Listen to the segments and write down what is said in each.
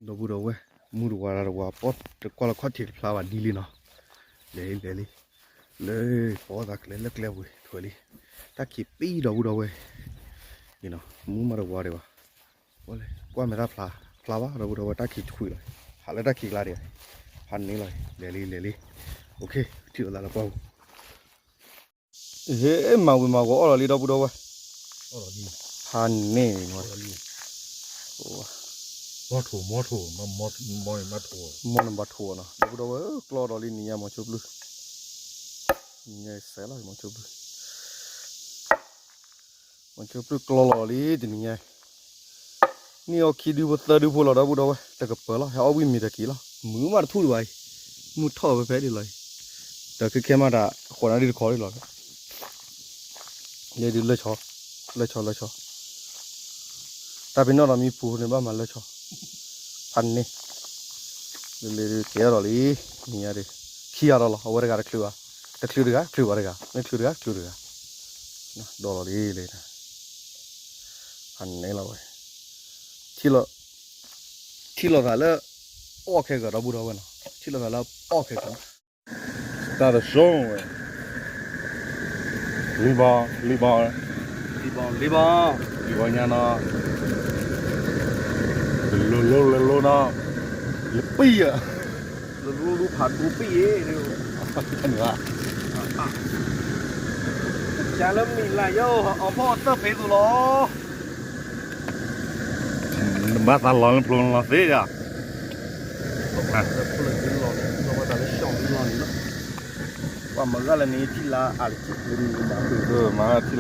ဒီပုၢ်ဒီဝဲၢ်, မုၢ်တဝါတဝါ ပီၣ်တကွၢ်လီၤခီၣ်ထံးတဖျါဘၣ်ဒ်လံနီၤ, လဲၤလံလဲၤလံ, လၢပီၣ်သးကျဲလၢကျဲပူၤထွဲလံ, တၢ်ခံးပံၣ်ဒီပုၢ်ဒီဝဲၢ်, မုၢ်မးတဝါဒံးဘၣ်, ကွၢ်မဲာ်တၢ်ဖျါ, ဖျါဘၣ်ဒီပုၢ်ဒီဝဲၢ် တၢ်ခံးတခွံလီၤ, ဟးလၢတၢ်ခံးကျါဒံး, ဖးန့ၣ်လီၤ, လဲၤလံလဲၤလံ, အိၣ်ခ့ ထံၣ်လိာ်သးလၢပီၣ်ပူၤ ဟ့ၣ်မၤဝံၤမၤဂီၤအီၣ်လီၤလံဒီပုၢ်ဒီဝဲၢ်, ဖးန့ၣ်, မီၢ်ထိးမီၢ်ထိး, မီၢ်နဘၣ်ထိးနီၤ ဒီပုၢ်ဒီဝဲၢ်ဧၢ, ကျီဒီးလံနံၤညါ မီၤဆိဘျုၣ်, နံၤညါစဲးလီၤ မီၤဆိဘျုၣ်, မီၤဆိဘျုၣ်ကျီလီၤလံတနံၤညါ န့ၢ်အီၣ်ခံဒုဖိသၢဒုဖိလီၤ ဒီပုၢ်ဒီဝဲၢ် တကပၤလီၤ ဟဲအီၣ်ဝံၣ်မ့ၤတက့ၤလီၤ မုာ်မးတထူၣ်ဒံးဘၣ်အံၤ, မုၢ်ထီၣ်ဖဲဖဲဒ်လီၤအံၤ, ဒီးခဲခဲမးတၢ် ဃိးနၣ်ရံၣ်တခီဒံးလီၤ, ယဲဒုးလၢဆီ, လၢဆီလၢဆီ, တၢ်ပ့ၤနီၣ်ဒီးမံပူၤန့ၣ်ဘၣ်မၤလၢဆီ, ဖးန့ၣ်, လၢလၢကဲထီၣ်လံ, နံၤညါဒုး, ခံဂၤဒီးလီၤ အဝဲတဂၤတချုးဘၣ်, တချုးတဂၤ ချုးဘၣ်တဂၤ မ့ၢ်ချုးတဂၤ ချုးတဂၤ, ဒီးလီၤလံလၢ ဖးန့ၣ်လီၤဝဲ, ထံၣ်လိာ်သးလၢ အီၣ်ခဲကၢၤ ဒီပုၢ်ဒီဝဲၢ်နီၤ, ထံၣ်လိာ်သးလၢအီၣ်ခဲကၢၤနီၤ, တၢ်တဆိဝဲ, လံဘီ လံဘီ, လံဘီ လံဘီညါနီၤ, လလိလလိနီၤ, လပံၢ်ဧါ, လလိလဖးဒိပံၢ်ဧါ, န့ၣ်ဘၣ်, ကလၢမံၤလၢယအိၣ်အဖီၣ်အသၢဖဲသိးလီၤ နဘၣ်သးလီၤလၢဖျိလီၤသ့ယၤ, လီၤလီၤန့ၣ်လီၤ, ပှၤမၤဂၤလၢ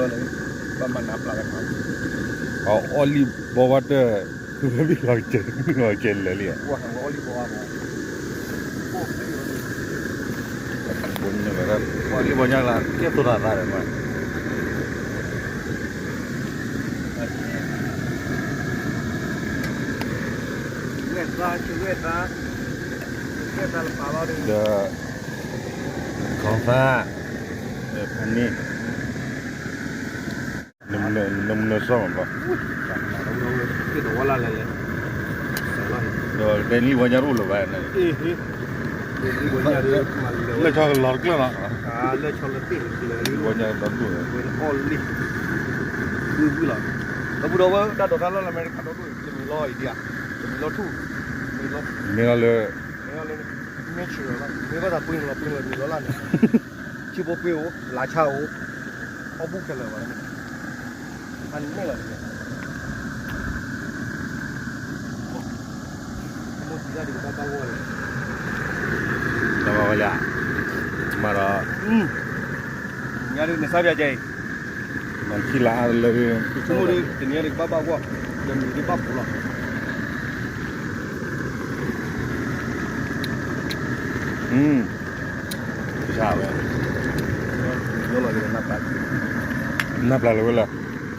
န့ၣ်ထံၣ်လါအါတက့ၢ်, မၤထံၣ်လါ, မၤထံၣ်လါဘၢန့ၣ်, ပှၤမၤနးပျၢ်တခါ, အီၣ်လံဘီဝါတၢၢ်, ဝဲဘံၣ်လီၤကဲ, ဘံၣ်လီၤကဲလဲၤလံ, အီၣ်လံဘီဝါ, အီၣ်လံဘီညါလၢ ကဲသိးတၢ်သးဒီးမး ဒီး ခီၣ်ဖး, ဖးန့ၣ်, နမနၢၤစီမးဘၣ်, ဒီးတဲလံဝဲညါတအိၣ်လၢၤဘၣ်န့ၣ်, လၢဆီလီၤတကျၢၢ်လီၤ, လၢဆီလီၤတကျၢၢ်, လၢအီၣ်လံ, ဘုဘုလီၤ, ဒီပုၢ်ဒီဝဲၢ် တၢ်ဒိးတၢ်လၢ်လၢအမဲရကၤဒီဒိၣ်အံၤ တမံၤလီၤအံၤဒံးဧါ, တမံၤလီၤထူၣ်, တမံၤလီၤ, မ့ၢ်လီၤလၢ မ့ၢ်ဘၣ်သးပှ့ၤလီၤ ပှ့ၤလီၤတမံၤလီၤလၢ်န့ၣ်, ထံဖိပှ့ၤအိၣ် လါဆါအိၣ်, အီၣ်ဘူၣ်ခဲလၢာ်ဘၣ်န့ၣ်, အန့ၣ်လီၤန့ၣ်, မိၢ်တံၤတၢ်ဒုးကဘၣ်ဘၣ်ဂီၢ်လံ, ဘၣ်ဂီၢ်လံ, မၤဒီး, ညါဒုး နဆါပၠးကဲအံၤ, မၤထံၣ်လါအါတလၢ, တနံၤညါဒုးကဘၣ်ဘၣ်ဂီၢ်, ဒီးမံၤဒုးဘၣ်ပူၤလီၤ. ကစၢ်ဝဲ, နၢ်ပျၢ်လၢၤဝဲလၢ,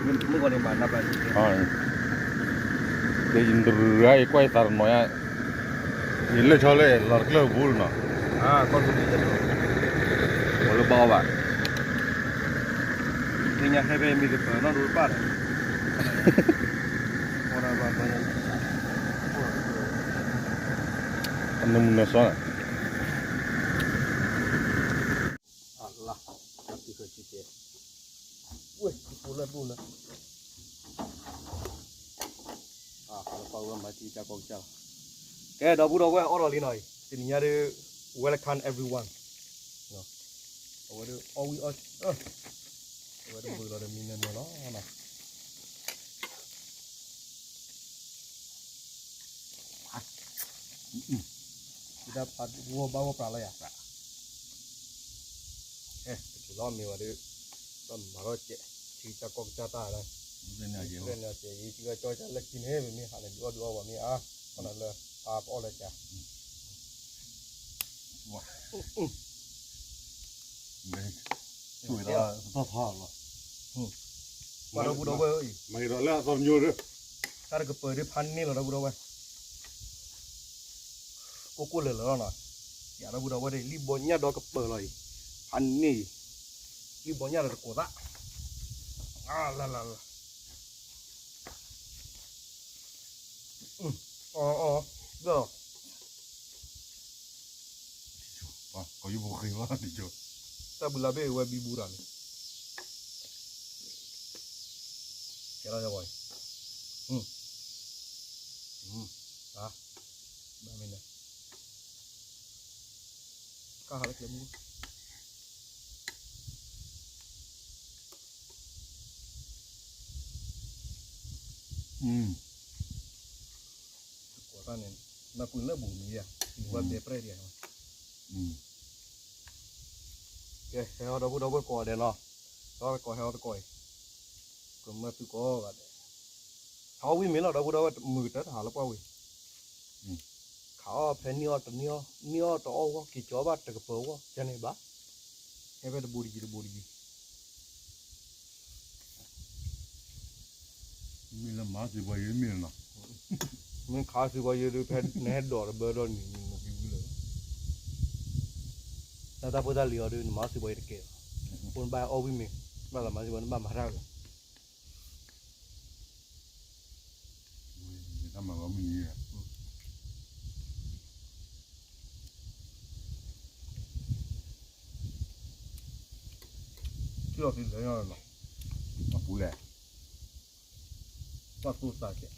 မုၢ်ဂီၤန့ၣ်မၤနၢ်ပျၢ်လၢၤ, ယတရူၤရါ ယကွၢ်ယသးတနီၤယါ, ယလၢဆီလၢလီၤတကျၢၢ်ပူၤနီၤ, ဝဲလၢဘၣ်အီၣ်ဘၣ်, သ့ၣ်ညါဟဲဖဲမံၤကပၢၤနီၢ်ဒိတဘၣ်ဒီး, နမုၢ်နစီ, လၢ, ဝဲၢ်ဖိလၢဒိၣ်လၢ, လၢပှၤဝဲမၤတံၤကၢ်ကီၢ်ကစၢ်လီၤ, ကဲဒီပုၢ်ဒီဝဲၢ်အီၣ်ဒီးလံနီၤအံၤ တနံၤညါဒုး, welcome everyone, အဝဲဒုးအီၣ်ဝံၣ်အီၣ်, အဝဲဒုးဘုးလီၤဒီးမံနၢၤနၢၤလီၤနီၤ. တၢ်ဖးဝီဘၣ်ဝီပြးလီၤယၤ, တက့ၤလီၤမ့ၢ်ဝဲဒုး, ဘၣ်မၤထီၣ်ကဲး, ထံကၢ်ကီၢ်ကစၢ်တၢ်လၢ, ထံကၢ်ကီၢ်ကစၢ်လၢခံန့ၣ် ပမ့ၢ်ဟးန့ၣ် ဒုးအီၣ်ဒုးအီၣ်ဝဲမ့ၢ်အါ, ခီနၤလၢ, အါပအီၣ်လၢကၢ် ပှၤဒီပုၢ်ဒီဝဲၢ်အံၤ, မၤဒီးလၢအသီတမျိုးဒီး, တၢ်တကပၤဒုးဖးန့ၢ်လီၤဒီပုၢ်ဒီဝဲၢ်, ကိၢ်ကိၢ်လၢာ်လၢာ်လီၤနီၤ, ယၤဒီပုၢ်ဒီဝဲၢ်ဒ် လံၣ်ဘီညၣ်ဒီးကပၤလီၤအံၤ, ဖးန့ၢ်အံၤ, လံၣ်ဘီညၣ်ဒီးတကိးသၣ်, လၢလၢလၢ အီ အီ ဒီး ကီၢ်ယဘိဃ့ဘၣ်တကၠိ တၢ်ဘုလါဘ့ၣ်ဝဲဘံဘူတၢ်န့ၣ် ကဲထီၣ်ယဝဲအံၤ အါ ဘၣ်မ့ၢ်န့ၣ် ကၢ်ဟးလၢကျဲမူ ကိးတၢ်န့ၣ် နၢ်ပူၤလၢဘူးမံၤယါ ဝဲဘဲပြဲၣ်ဒံး ကဲ ဟဲအီၤဒီပုၢ်ဒီဝဲၢ်ကိးဂၤဒဲးနီၤ ဒီးကိးဟဲအီၤတကိးအံၤ ကမၢသုကိးဂၤဒဲး ဟးအီၣ်ဝံၣ်မ့ၤလီၤ ဒီပုၢ်ဒီဝဲၢ် မုၢ်ကတၢၢ်တဟးလၢပှၢ်ဝံၤ ခးအီၣ်ဖဲနံၣ်အီၣ်တနံၣ်အီၣ် နံၣ်အီၣ်တအီၣ်ဝီ က့ၤကၠီဘၣ်တကပၤဝီ ကဲန့ၣ်ဘၣ် ဟဲဖဲတဘူးတယံၤတဘူးတယံၤ မ့ၢ်လၢမၤစံးပှၤယဲမ့ၢ်လီၤနီၤ မ့ၢ်ခးစံးပှၤယဲဒုး ဖဲနဟဲဒိးတဘၢဒီးနံၤနံၤမူကံဝံၤလၢ တၢ်တၢ်ဖိတၢ်လံၤအီၤဒုး နမၤစံးပှၤယဲတကဲဘၣ် ဖိနဘၣ်အီၣ်ဝံၣ်မ့ၤ ဘၣ်လီၤမၤစံးပှၤနဘၣ်မၤတၢ်လီၤ တၢ်မၤဂီၤမုၢ်နံၤ ထံၣ်လီၤသံလဲၣ် အပူၤလဲၣ် တၢ်သူၣ်သးကဲး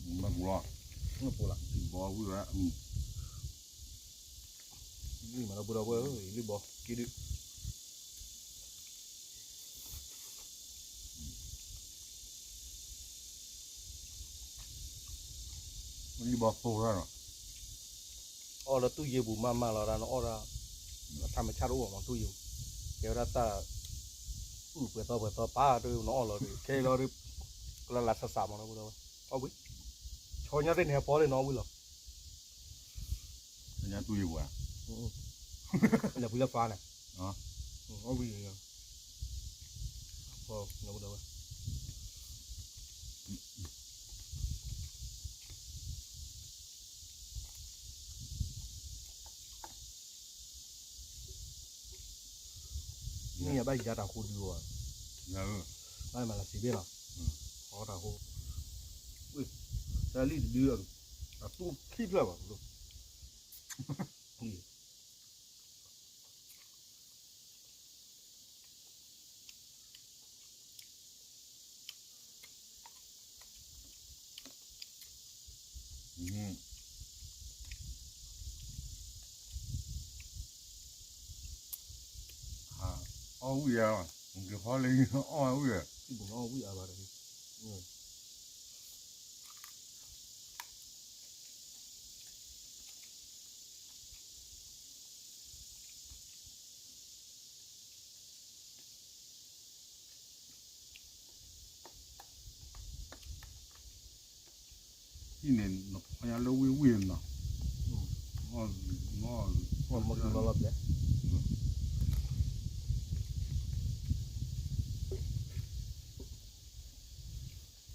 မ့ၢ်ပူၤလီၤ မ့ၢ်ပူၤလီၤ ဘီဝံၣ်ဝဲ လံၣ်မၤလီၤပူၤဒီးဝဲ လံၣ်ဘီက့ဒုး လံၣ်ဘီသိၣ်ရၣ်နီၤ အီၣ်လၢတူၢ်ယ့ၢ်ပူၤမးမးလီၤ တၢ်နအီၣ်ဒၣ် အထါမဆၣ်တအိၣ်ဘၣ်မး တူၢ်ယ့ၢ်ပူၤ ကဲဝဲဒၣ်တၢ် အုၣ်ပှဲၤသီပှဲၤသီပာ်တနအီၣ်လီၤဒုး ခဲအံၤလီၤဒုး ကလၢ်လၢ်ဆးဆးမးနီၤ ပူၤဒီးဝဲ အီၣ်ဝံၣ် ဆီညါသ့ၣ်န့ၣ် ဟဲဖီလၢနအီၣ်ဝံၣ်လီၤ ဆီညါတူၢ်ယ့ၢ်ပူၤဧါ လဲၤဖုလၢဖျါန့ၣ် အီၣ်ဝံၣ် ဖီ နပူၤဒီးဝဲ မ့ၢ်ယဘၣ်ယၤတၢ်ဃိဒုးဝဲ ဘၣ်မၤလၢစံးဘ့ၣ်လီၤ အီတၢ်ဃိ တၢ်လံၣ်တဒု အတူၢ်ခံဖျၢၣ်ဘၣ် အီၣ်ဝံၣ်ဧါ, ကဖီလၢအီၣ်ဝံၣ်ဧါ, အီၣ်ဝံၣ်အါဘၣ်တဂ့ၤ. ဟံၣ်န့ၣ် နဖီညါလၢဝံၣ်ဝံၣ်နီၤ,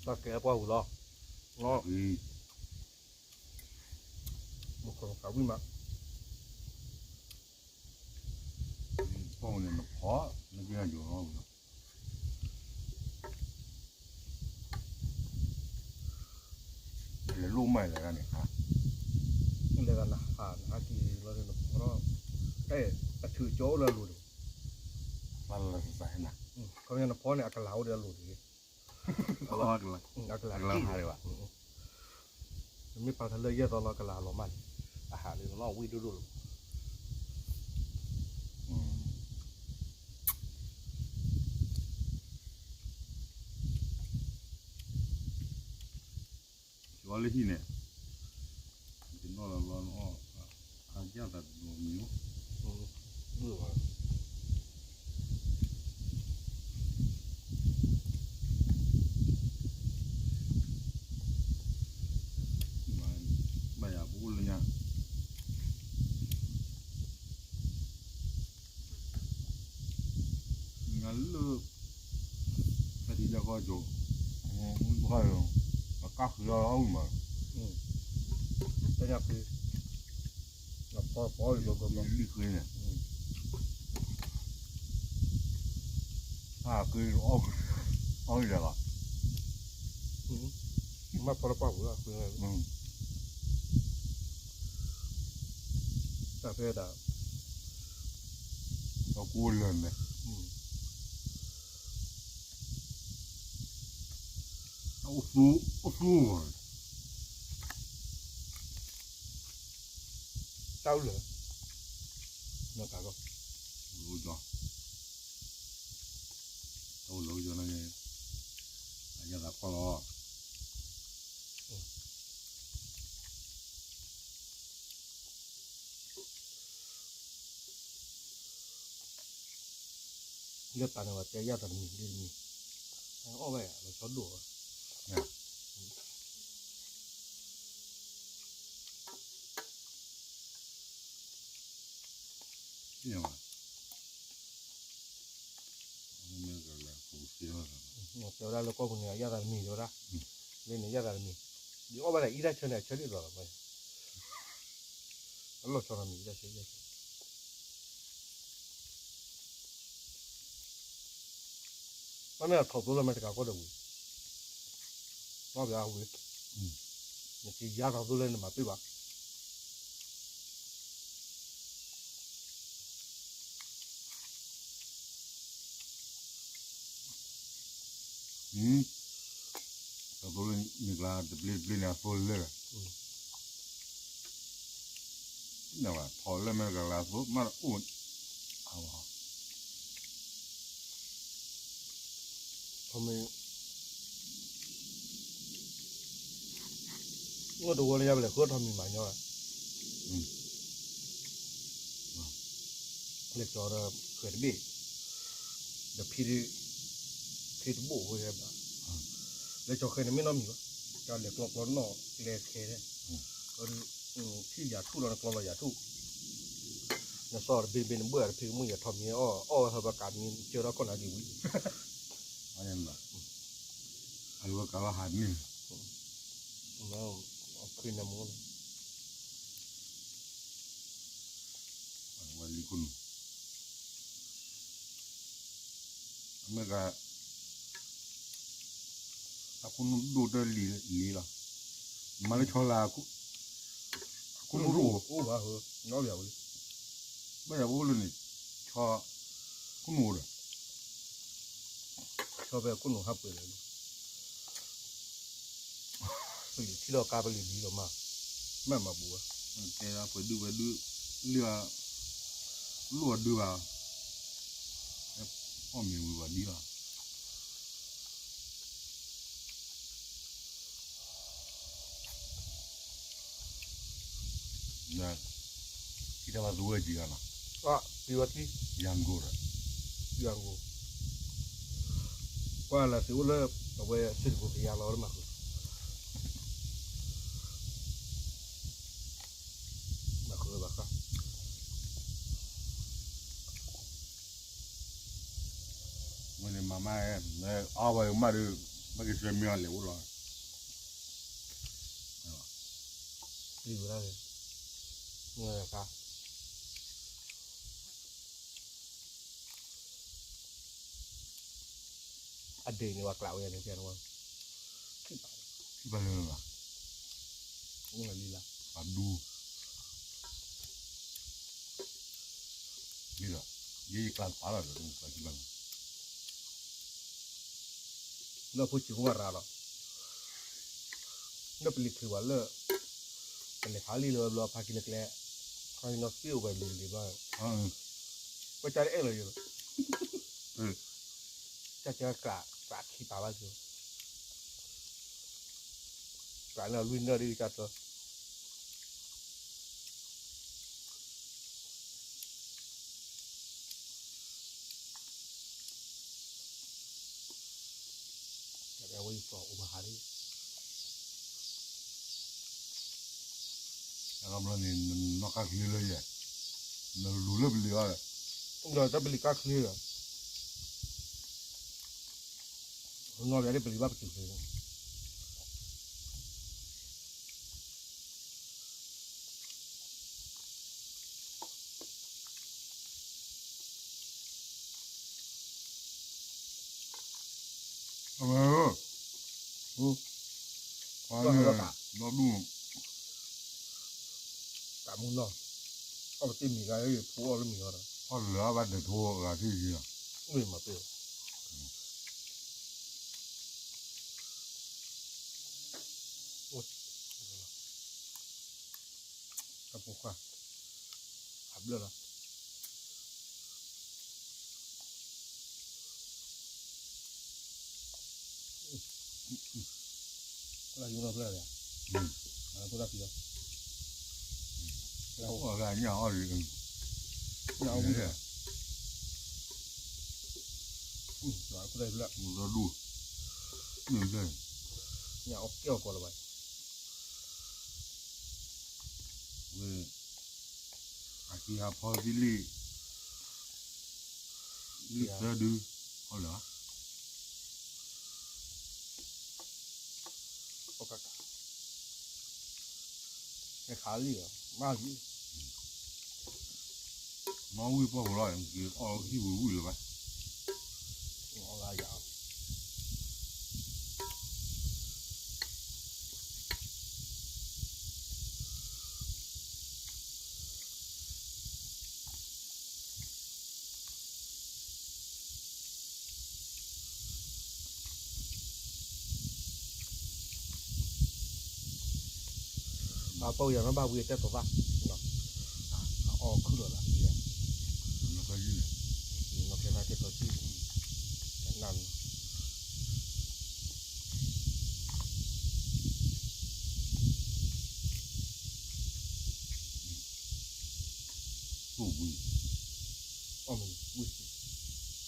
တၢ်ကဲပှၢ်ဝံၤလီၤ, မခီခးဝံၣ်မး, ပီၢ်န့ၣ်နဖီ, နက့ၤယိၤလီၤဝံၤလီၤ. လဲၤလိၣ်မးလဲၤဂၤန့ၣ်, လဲၤဂၤနဟးနဟးက့ၤလီၤဒီးနဖီထီၣ်, အဲ အဆူးကၠီအိၣ်လၢအလိၤန့ၣ်, ခီပညီနဖီန့ၣ် အကလၤအိၣ်ဒီးအလိၤတဂ့ၤ, အကလၤဟးဒံးဘၣ်, မ့ၢ်ပာ်ထီၣ်လၢယဲၢ်သီလီၤကလၤလီၤမးန့ၣ်, အဟးလၢနအီၣ်ဝံၣ်ဒိၣ်ဒိၣ်လီၤ. ကၠီလၢဟံၣ်န့ၣ်, ကနီၣ်လီၤလီၤနအီၣ်, အါယၢ်သးတဘျီမံၤ, ဘၣ်ယၤပအိၣ်လၢညါ နလၢ ဖဲတယၢ်ကီၢ်ကၠိ, ဘၣ်ဃးဒီး အကၢ်ဃုအီၣ်အီၣ်ဝံၣ်မး, တညၣ်ဃု, လံၣ်ဃုန့ၣ်, ဟးဃုအီၣ်ဝံၣ်လီၤ, မ့ၢ်ဖီလၢပှၢ်ပူၤလီၤ, တၢ်ဖဲဒၣ်, အကူလၢာ်န့ၣ်, အအိၣ်သူ, အိၣ်သူ, တၢ်အိၣ်လၢာ်, နကးလီၤ, အိၣ်လၢာ်, တၢ်အိၣ်လၢာ်ယီၤန့ၣ်, အယၤသးဖီလီၤ. လၢပာ်န့ၣ်ဝဲတဲယၣ်သးတမံၤဒ်တမံၤ, အီၣ်ဝဲလီၤဆီဒိၣ်ဝဲ. တဲဝဲဒၣ်လၢကီၢ်ပူၤန့ၣ် အယၣ်သးတမံၤတဲဝဲဒၣ်, လၢန့ၣ်ယၣ်သးတမံၤ, ဒ်အီၣ်ဘၣ်ဒၣ်အံၤတၢ်ဆၢန့ၣ် အဆၢဒ်သိးလီၤ, အလီၤဆီနီတမံၤ, မ့ၢ်အထီၣ်သိလၢမဲာ်တကးကီၢ်ဒီးဝံၤ, မ့ၢ်ပဝံၤ, နက့ၤယါထီၣ်သိလၢနမၤပ့ၢ်ဘၣ်. တၢ်သိလၢမ့ၢ်ကျါတဘျ့တဘျ့န့ၣ် အသိလၢာ်, ထီၣ်လၢမဲာ်တကးလၢအသိမးတအိၣ်, ထီၣ်မ့ၢ် အိၣ်တဝီလၢညါပလဲၤဃုထီၣ်မံၤမၤညီဘၣ်, လဲၤကၠီဒီးဃဲၤတဘ့ၣ်, ဒီးဖံ, ဖံတဘိၣ်ဃိဘၣ်, လဲၤကၠီဃဲၤန့ၣ်မ့ၢ်နီတမံၤဘၣ်, ကလဲၤကျီကျီနီၣ်ကျဲခဲ, ထံၣ်ယၤထူၣ်လီၤနကျီလီၤယၤထူၣ်, နစီၣ်တဘ့ၣ်ဘ့ၣ်နဘၣ်ဒီးဖံကမူၣ်ယၤထီၣ်မံၤအီၣ်အီၣ်ဝဲဟၢဘၣ်ကးမံၤ ကၢထီၣ်ခီၣ်နၤဒံးဝံၤ, အဝဲကးလီၤဟးန့ၣ်, ဖံနမူ ဝဲလံခိၣ်နူာ်, အမဲရကၤ, အခိၣ်နူာ်ဒိၣ်တၢ်လံၤလံၤလီၤ, မၤလၢဆီလၢ, အခိၣ်နူာ်ဒိၣ်, အိၣ်ဘၣ်, ဘၣ်ယၤအိၣ်လၢန့ၣ်, ဆီ, ခိၣ်နူာ်အိၣ်ဒီး, ဆီဖဲခိၣ်နူာ်ဟးပှဲၤလၢာ်လံ ပလံၤထံၣ်လီၤကါပလံၤလံလီၤမး, မ့ၢ်မၤဘူးဝဲ, တဲဒၣ်ပှဲၤဒုပှဲၤဒု, လၢ, လိၣ်အဒုဘၣ်, အီၣ်မ့ၤဝံၤဝဲဒ်လီၤ, ထံၣ်တၢ်ဘၣ်သူဝဲကံၤဂၤနီၤ, ယၤကိဒီး, ယၤကိ, ကွၢ်လၢသ့ၣ်အိၣ်လၢ, အဝဲစ့ၢ်ကီးကယၤလီၤလၢမၤဃုာ်, မၤဃုာ်ဘၣ်ဃး ဝဲန့ၣ်မၤမး, အါဝဲမးဒီး, ဘၣ်က့ၤဆှၢမ့ၢ်အီၤလဲၤအိၣ်လီၤ, ပျံၤဝဲဒၣ်, မ့ၢ်အခါ အဒ့ၣ်န့ၣ် ပှၤကျးဝဲန့ၣ်, ခံဘၣ်လၢၤဘၣ်, လံလၢ်, အဒူ, လံလၢ်, ယဲယကျးတပာ်လီၤဒီး, လၢဖိစံးဖိဝဲရၤလီၤ, လၢပလံၤချုးဝဲလၢ, ပလဲၤဖးလံလၢဝဲဘျီ ဖးက့ၤလၢကျဲ, ခီနီစပံးအိၣ်ဝဲလံလံဘျီ, ပကၢ်တအဲၣ်လီၤယိာ်, ကၢ်ကၢ်ကျး, ကျးခံပာ်ဘၣ်က့ၤ, ကျးန့ၣ်လွံၢ်နၢၣ်ဒ်ကၢ်တၢ ဝဲယကအိၣ်မဟါလံ, အဘျီန့ၣ် နနီၢ်ကါချ့လၢယဲ, နလူၤလၢပလံၤအီၤ, ဒီးတၢ်ပလံၤကါချ့လီၤ, နီၢ်ဘၣ်ဒ်ပလံၤဘၣ်ပတုၤချ့လီၤ အဝဲ, အ, ဘၣ်ဒူၣ် တၢ်မူနီၢ် အီၣ်ပတ့ၢ်မံၤဂၤ ဖိအီၣ်လၢမံၤဂၤဒီး အီၣ်လၢအဘၣ်ဒဲးဖိဂၤထံၣ်ယံၤလီၤ မ့ၢ်မၤပ့ၢ် တၢ်ဖိခွါ အဘျၢၣ်လီၤ လၢယူနီၢ်ဖျၢၣ်လီၤ ဖိဒၣ်ဖံးလီၤ အီၣ်ဂၤညၣ်အီၣ်လံ ညၣ်အီၣ်ဝံၣ်လီၤ ဖိဒၣ်ဖံးလီၤ ဒိၣ် ညၣ်အီၣ်ကဲအီၣ်ကီးလၢၤဘၣ် ဝဲ အဟံးဟးဖီသံလံ လံသၢဒု အီၣ်လၢၤ နခးလံလီၤ မၤလံ မၤဝံၣ်ပှၢ်ပူၤလီၤ အီၣ်ဟံၣ်ဝံၤဝံၣ်လၢၤဘၣ် အီၣ်ဂၤယၤ အပီယၤမ့ၢ်ဘၣ်ဝံၤအတဲသိးဘၣ် အအီခုၣ်လီၤလၢ နီၢ်ခဲနၢ်တဲသိးကံၢ် နၢ် အိၣ်ဘှံး အီၣ်မ့ၢ်ဝံၣ် ဝံၣ် အီၣ်မ့ၢ်နီၤ အီၣ်မ့ၢ်ကလံၤ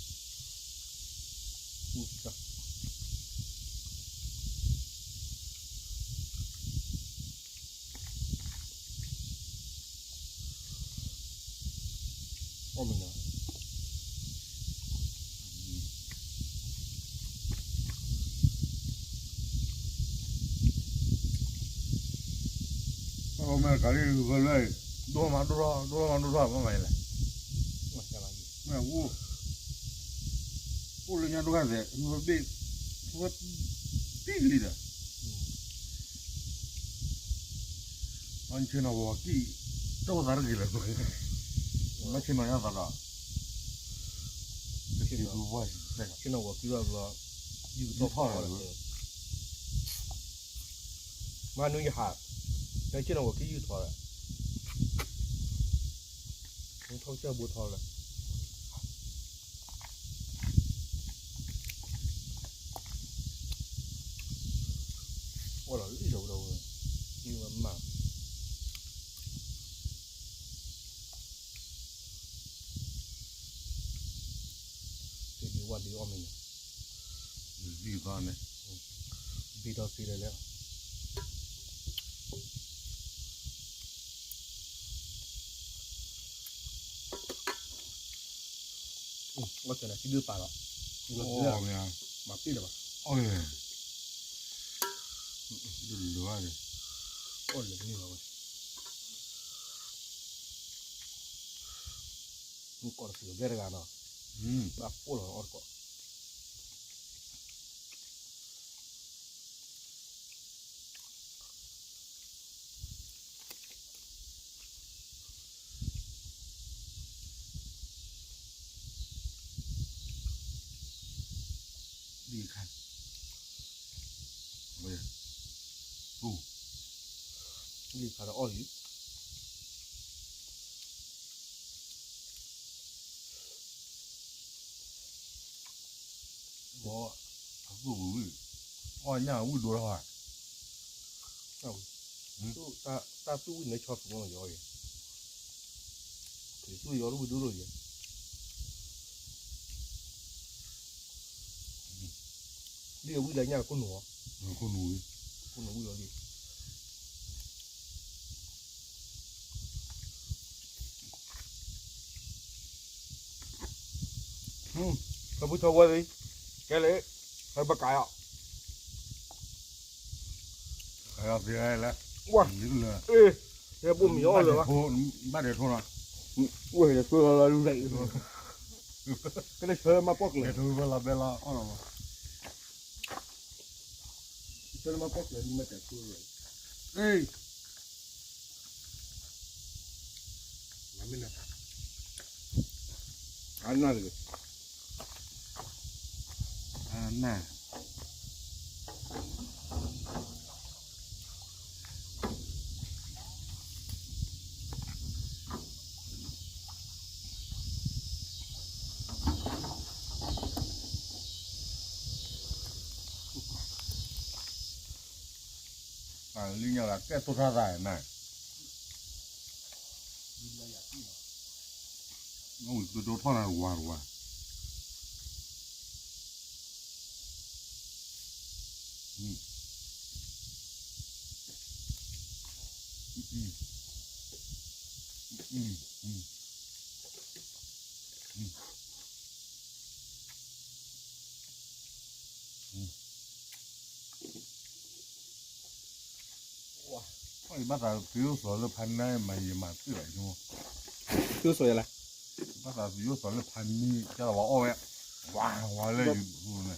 ဂၢၢ်လၢ ဒိၣ်မးဒိၣ်ထီၣ် ဒိၣ်ထီၣ်မးဒိၣ်ထီၣ် မ့ၢ်မၤလဲၣ် မ့ၢ်အိၣ် အိၣ်လၢညါဒိၣ်ခါသဲး ဝဲဘ့ၣ် ဝဲပံၣ်လံဒီး မ့ၢ်ဆ့ၣ်နီၤဝီၤကံၢ် ကၠီၣ်သးတဂ့ၤလၢၤ မ့ၢ်ဆ့ၣ်နီၤညါသးဒီး ဆ့ၣ်နီၤဝီၤကံၢ်ဘၣ်ဘျီ ယူၢ်ထီၣ်လၢ မၤနုၤယဟး မ့ၢ်ဆ့ၣ်နီၤဝီၤကံၢ်ယူၢ်ထီၣ်လၢ မ့ၢ်ထီၣ်ကစၢၢ်ဘိထီၣ်လၢ အိၣ်လီၤလံလီၤဝဲဒီးဝဲ မ့ၢ်မၤ တဒံးဝၣ်ဒံးအီၣ်မ့ၢ်န့ၣ် ဒံးသီန့ၣ် ဘံထီၣ်သ့လဲၣ်လဲၣ် အီၣ်ကနၤခံဒုပာ်လီၤ မၤပ့ၢ်လၢၤဘၣ် အီၣ် ဒုးလၢၤဘၣ်န့ၣ် အီၣ်လၢၤန့ၣ်လီၤဝဲ မုၢ်ကီၢ်တစံးဘျဲၣ်တဂၤနီၤ ဘၣ်ပိၢ်လီၤအီၣ်တကီး လံခါ လံခါဒီးအီၣ်လံ ဘီ အသူၣ်ဝံၣ်ဝံၣ် အီၣ်ညၣ်ဝံၣ်ဒိၣ်ထီၣ်ဧါ တၢ်သူၣ်ဝံၣ်န့ၣ်ဆီသူၣ်မီၢ်ယီၤအံၤ သူၣ်ယီၤလၢဝံၣ်ဒိၣ်ဒိၣ်ယဲ လံအဝံၣ်လၢညၣ်ခိၣ်နူာ်အီၤ ခိၣ်နူာ်ဝံၣ် ခိၣ်နူာ်ဝံၣ်အီၤလံ ထီၣ်ဖုထီၣ်ဝဲလံ ကဲလံ ဟဲဘၣ်ကးယီၤ ကးယီၤသ့လဲၣ် ဝါ လံလၢ ဟဲဘိၣ်မံၤအီၣ်လၢၤဘၣ် ဘၣ်ဒဲးထိၣ်လီၤ ဝဲၢ်ဒဲးထိၣ်လီၤလၢလူလဲၣ် ကလဲၤဆၢမၤပီၣ်ကျဲၤ ဒဲးထိၣ်ဝဲလီၤဘဲလီၤအီၣ်လီၤ မ့ၢ်န အနၢ်တက့ၢ် အနၢ် လံၣ်ညါလၢကဲသိးထီၣ်သးနၤ, နဝံၤဒိထီၣ်နၤတဝါတဝါ, ဘၣ်သးသုယိၣ်စီၤလၢဖးန့ၣ်မၤယံၤမၤသ့ၣ်ဘၣ်, သုယိၣ်စီၤယဲလဲၣ်, ဘၣ်သးသုယိၣ်စီၤလၢဖးန့ၣ် ကဲလီၤဝဲအီၣ်ဝဲ, ဝါဝါလၢယ အီၣ်လၢ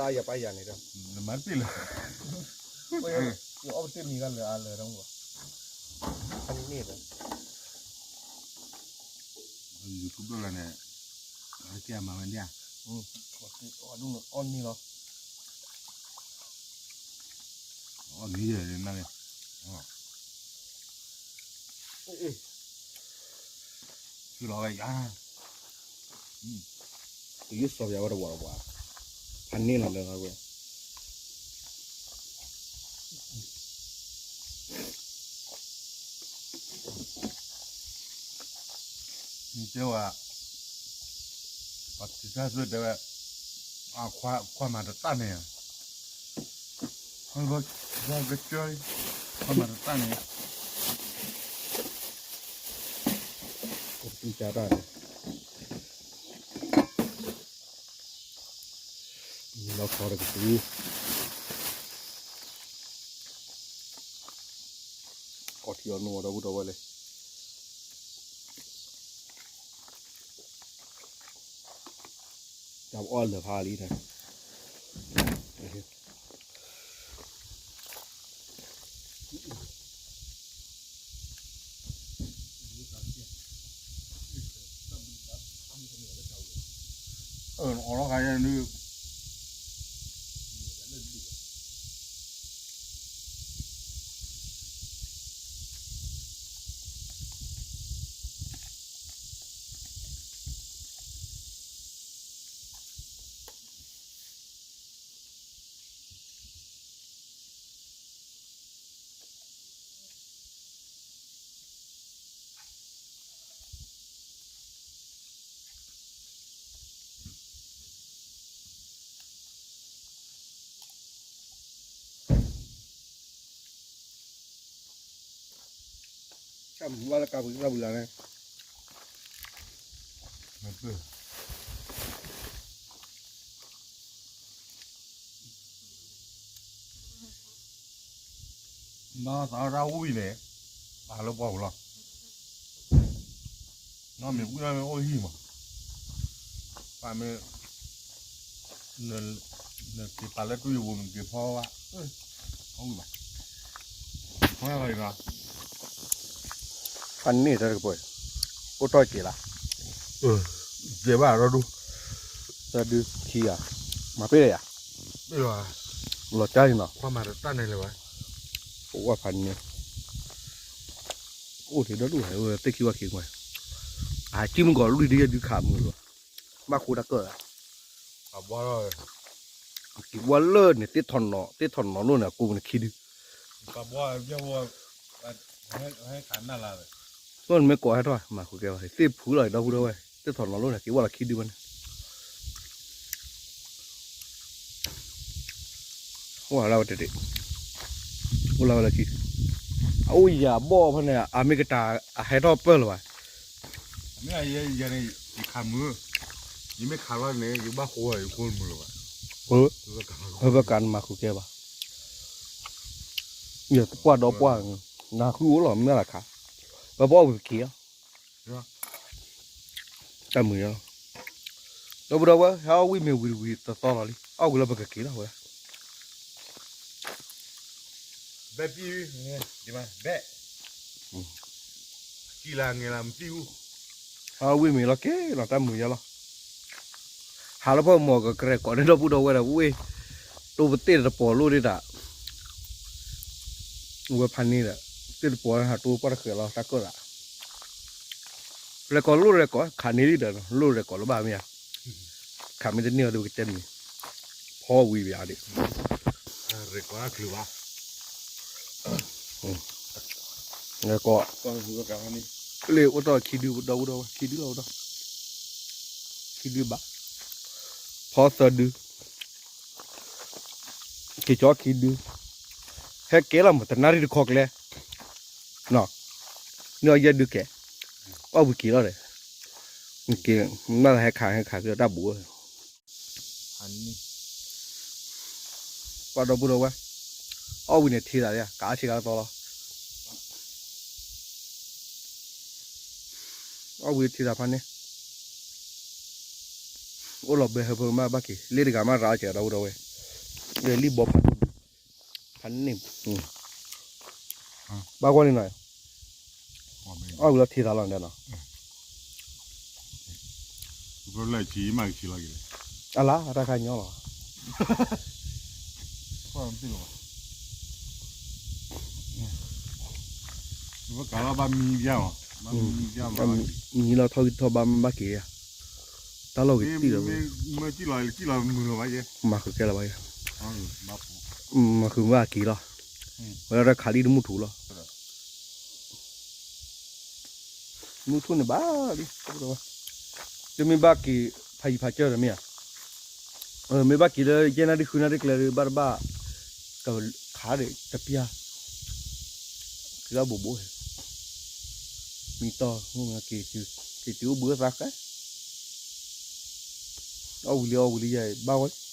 အယၤပၢ်ယၤန့ၣ်ဒီး နမၤသ့ၣ်လၢ ယအီၣ်ပတ့ၢ်မံၤဂၤလၢအလၢာ်ဒီးမူဘၣ်, ဖးန့ၣ်ဒီး YouTube ဒိၣ်လၢန့ၣ် ကဲမၤဝဲဒၣ်, အီၣ်န့ၢ်လီၤ, အီၣ်န့ၢ်ယဲၢ်နၤန့ၣ်, အ့ၣ် သုလီၤဝဲယၤ, သုယိၣ်စီၤယၤဝဲတဝါတဝါ, ဖးန့ၢ်လီၤလၢဝဲ တဲဝဲ, ပှၤတၢ်စၢၤတဲဝဲ, ခွါမၤတတၢ်န့ၣ်, ခွါကစၢၢ်, ခွါမၤတတၢ်န့ၣ်, ကတူၢ်ကၢ်တၢ်န့ၣ် လီၤခီတကပူၤ, ကီၢ်ထံအီၤနိၣ်ဒီပုၢ်ဒီဝဲၢ်လၢ တၢ်ပအီၣ်လၢာ်ဖးလံန့ၣ်, အီၣ်လီၤခါယဲၢ်နုၢ် တၢ်မူဘၣ်လၢကါပူၤတၢ်ပူၤလၢ်န့ၣ် မၤသးအီၣ်တၢ်ဝံၣ်န့ၣ် ပာ်လၢပှၢ်ပူၤလီၤ. နီၢ်မ့ၢ်ဝံၣ်နီၢ်မ့ၢ်အိၣ်ဟံၣ်မး, ပာ်မ့ၢ် နက့ၤပာ်လၢတူၢ်ယပူၤ နက့ၤဖီဘၣ်, အဝံၣ်ဘၣ်, ဖီဘၣ်လီၤ. ဖးန့ၢ်တၢ်တကပၤ, အိၣ်တီၢ်က့ၤလၢ်, ကဲဘၣ်ဒီဒူၣ်, တၢ်ဒုခံဂၤ, မၤပ့ၢ်လၢယၤ, လီၤကၢ်လံနီၤ, ပဝဲဖးန့ၢ်, အိၣ်ဒီဒူၣ်, သ့ၣ်ခံဝဲခံကွၢ်, အကံၣ်မုၢ်ကီၤလွံၢ်ဒုယဲၢ်ဒုခးမုၢ်လီၤ, ဘၣ်ဃိတၢ်ကၢၣ်လၢ က့ၤဝဲလၢန့ၣ် သ့ၣ်ထီၣ်နီၤ သ့ၣ်ထီၣ်နီၤလိၣ်န့ၣ် အကိးန့ၣ်ခံဒု, သိၣ်န့ၣ်မ့ၢ်ကိးဟဲထီၣ် မၤဃုာ်ကဲဘၣ် သ့ၣ်ဖုလီၤ ဒီပုၢ်ဒီဝဲၢ် သ့ၣ်ထီၣ်နီၤလိၣ်န့ၣ် က့ၤဝဲလီၤခံဒုဘၣ်န့ၣ် အိၣ်လၢဝဲတဒ့ၣ်, အိၣ်လၢဝဲလၢခံ, အအိၣ်ယၤဘီၣ်ဖဲန့ၣ် အမ့ၢ်ကတၢၢ်အဟဲထီၣ်ပၢၢ်လၢၤဘၣ်, မ့ၢ်ယၤန့ၣ် ယခးမုာ်, ယမ့ၢ်ခးလီၤန့ၣ် ယဘၣ်ဃိယခိၣ်မုာ်လၢၤဘၣ်, ပဘၣ်ကးနမၤဃုာ်ကဲဘၣ်, ယတပှၢ်ဒီပှၢ်, နဃုအိၣ်လီၤမ့ၢ်လၢခး, ပဘၣ်အိၣ်ပက့ၤလီၤ တၢ်မုာ်လီၤ, ဒီပုၢ်ဒီဝဲၢ် ဟဲအီၣ်ဝံၣ်မ့ၢ်ဝံၤတဝံၤသသီလီၤလံ အီၣ်ဝံၤလၢပကက့ၤလီၤဝဲဒၣ် ဘဲပံ, ဘဲ, ကံလၤငဲလၤမတံၢ်အူ, အဝံၣ်မ့ၤလီၤက့ၤလီၤ တၢ်မုာ်ယါလီၤ, ဟးလၢဖီမီၤကကရဲၣ်ကိးန့ၢ်ဒီပုၢ်ဒီဝဲၢ်ဒီး ဝ့ၢ်, တိၢ်ပသ့ၣ်တပီၤလိၣ်ဒၣ်, ဝဲဖးန့ၣ်ဒီး, သ့ၣ်တပီၤဟးတိၢ်ပှၢ်တဃဲၤလီၤ တၢ်ကၢၣ်သး ရဲၣ်ကီးလိၣ်ရဲၣ်ကီး ခးန့ၢ်လံဒီး လိၣ်ရဲၣ်ကီးလၢၤဘၣ်မ့ၢ်ဧါ, ခးမ့ၢ်တန့ၢ်အီၤဒီးပကတဲမံၤ, ဖီဝံၤဘၣ်ဒံး, ရဲၣ်ကီးအချုးဘၣ်, ရဲၣ်ကီး, လၢအိၣ်တီၢ်ခံဒုဒီပုၢ်ဒီဝဲၢ် ခံဒုလီၤအိၣ်တီၢ်, ခံဒုဘၣ်, ဖီသၢဒု က့ၤကၠီခံဒု, ဟဲကဲလီၤမး တနၣ်ရံၣ်တခီကျဲ, န့ၢ်အီၤယဲၢ်ဒုကဲ, အီၣ်ဝံၤက့ၤလီၤဒီး, က့ၤ, မ့ၢ်ဟဲခးဟဲခးက့ၤတၢ်ဘူး, ပှၤဒီပုၢ်ဒီဝဲၢ်, အီၣ်ဝံၤန့ၣ်ထံသးလံ ကးဆ့ကၤလီၤသီလီၤ, အီၣ်ဝံၤထံသးဖးန့ၣ် အိၣ်လီၤဘဲဟၢဖၢမးဘၣ်က့ၤ လ့တဂၤမးရၤအီၣ်စဲးဒီပုၢ်ဒီဝဲၢ်, လံၣ်ဘီဖးန့ၣ်, ဘၣ်ကွၢ်န့ၣ်နီၤ, အီၣ်ဝံၤလီၤထံသးလီၤန့ၣ်နီၤ, အလါတၢ်ခါညီလီၤ, မံလီၤထီၣ်ဂံၢ်ထီၣ်ဘါမးဘၣ်က့ၤ, တၢ်လီၢ်ဂ့ၤတံၢ်လီၤ, မၤဃုာ်ကဲလီၤဘၣ်, မၤဃုာ်မ့ၢ်ဘၣ်က့ၤလီၤ, ဝဲဒၣ်ခးလံတမုၢ်ထူၣ်လီၤ, မုၢ်ထူၣ်န့ၣ်ဘၣ်လံ, တမ့ၢ်ဘၣ်က့ၤဖးယံၤဖးစၢၢ်ဒီးမ့ၢ်ဧါ, မ့ၢ်ဘၣ်က့ၤလၢယဲၢ်နၣ်ရံၣ်ဃုနၣ်ရံၣ်ကျဲဒီး ဘၣ်တဘၣ်, ကခးဒီးတပျၢ်, ကဘိးဘိး, မံတီၢ်, က့ၤတုၤအိၣ်ဘှံးသးဃဲ, အီၣ်ဝံၤလံအီၣ်ဝံၤလံယဲၢ်ဘၣ်ဝဲလံ